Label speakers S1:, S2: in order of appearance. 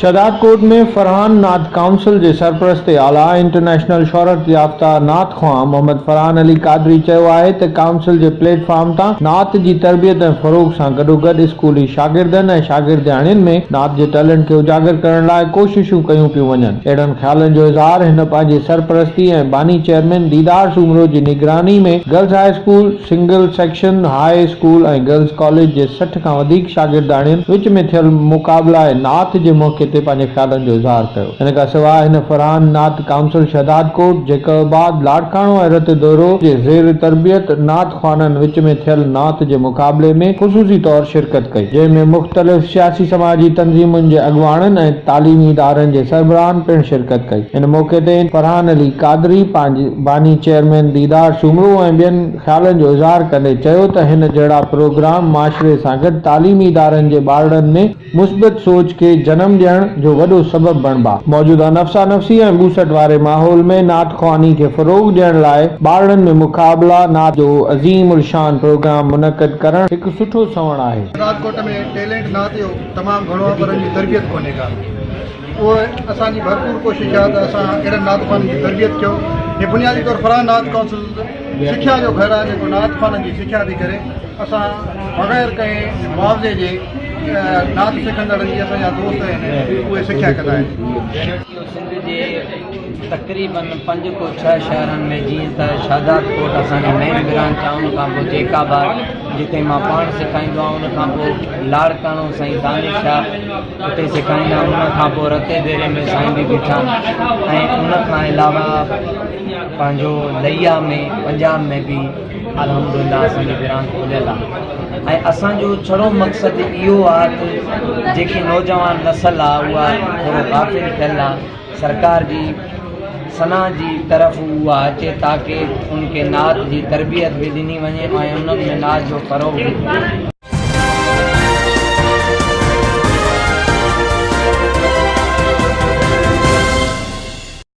S1: شهدادڪوٽ ۾ فرحان نعت ڪائونسل جي سرپرست اعليٰ انٽرنيشنل شهرت يافته نعت خوان محمد فرحان علي قادري چيو آهي ته ڪائونسل جي پليٽ فارم تان نعت جي تربيت ۽ فروغ سان گڏوگڏ اسڪولي شاگردن ۽ شاگردياڻين ۾ نعت جي ٽيلنٽ کي اجاگر ڪرڻ لاء ڪوششون ڪيون پيون وڃن. اهڙن خيالن جو اظهار هن پنهنجي سرپرستي ۽ باني چيئرمين ديدار سومرو جي نگراني ۾ girls high school, single section high school ۽ girls college جي 60 کان وڌيڪ شاگرداڻين وچ ۾ ٿيل مقابله نعت جي موقعي تي پنهنجي خيالن جو اظهار ڪيو. ان کان سواء هن فرحان نعت ڪائونسل شهدادڪوٽ، جيڪب آباد، لاڙڪاڻو ۽ رت دورو جي زير تربيت نعت خوانن وچ ۾ ٿيل نعت جي مقابلي ۾ خصوصي طور شرڪت ڪئي، جنهن ۾ مختلف سياسي سماجي تنظيمن جي اڳواڻن ۽ تعليمي ادارن جي سربراهن پڻ شرڪت ڪئي. ان موقعي تي فرحان علي قادري باني چيئرمين ديدار سومرو ۽ ٻين خيالن جو اظهار ڪندي چيو ته هن جهڙا پروگرام معاشري سان گڏ تعليمي ادارن جي ٻارڙن ۾ مثبت سوچ کي جنم ڏيڻ جو وڏو سبب بڻبا. موجوده نفسا نفسي ۽ ٻوسٽ واري ماحول ۾ نعت خواني کي فروغ ڏيڻ لاء ٻارڙن ۾ مقابلا نعت جو عظيم الشان پروگرام منعقد ڪرڻ هڪ سٺو سنوڻ آهي.
S2: شهدادڪوٽ ۾ ٽيلنٽ نعت جو تمام گهڻو آهي پر ان جي تربيت ڪونهي ڪا. اهو اسان جي ڀرپور ڪوشش آهي ته اسان اهڙن نعت خوانن جي تربيت ڪيون. هي بنيادي طور فرحان نعت ڪائونسل سکيا جو گهر آهي جيڪو نعت خوانن جي سکيا ٿي ڪري. اسان بغير ڪنهن معاوضي جي نعت سکندڙن جي اسان جا دوست آهن اهي سکيا ڪندا آهن.
S3: اهو سنڌ جي تقريبن پنج کو ڇهه شهرن ۾ جيئن ته شهداد ڪوٽ اسان جي مين برانچ آهي ان کان پوء جيڪب آباد جتي مان پاڻ سکائيندو آهيان ان کان پوء لاڙڪاڻو سائين دانش شاهه اتي سيکاريندا آهن ان کان پوء رتي ديري ۾ سائين به بيٺا آهن ۽ ان کان علاوه پنهنجو ليا ۾ پنجاب ۾ به الحمد لله اسان جي برانچ کليل آهي ۽ اسانجو ڇڙو مقصد اهو آهي ته جيڪي نوجوان نسل آهي اها ٿورو غافل ٿيل آهي سرڪار جي ثنا جي طرف اها اچي تاڪه ان کي نعت جي تربيت به ڏني وڃي ۽ انهن ۾ نعت جو فروغ به ٿئي.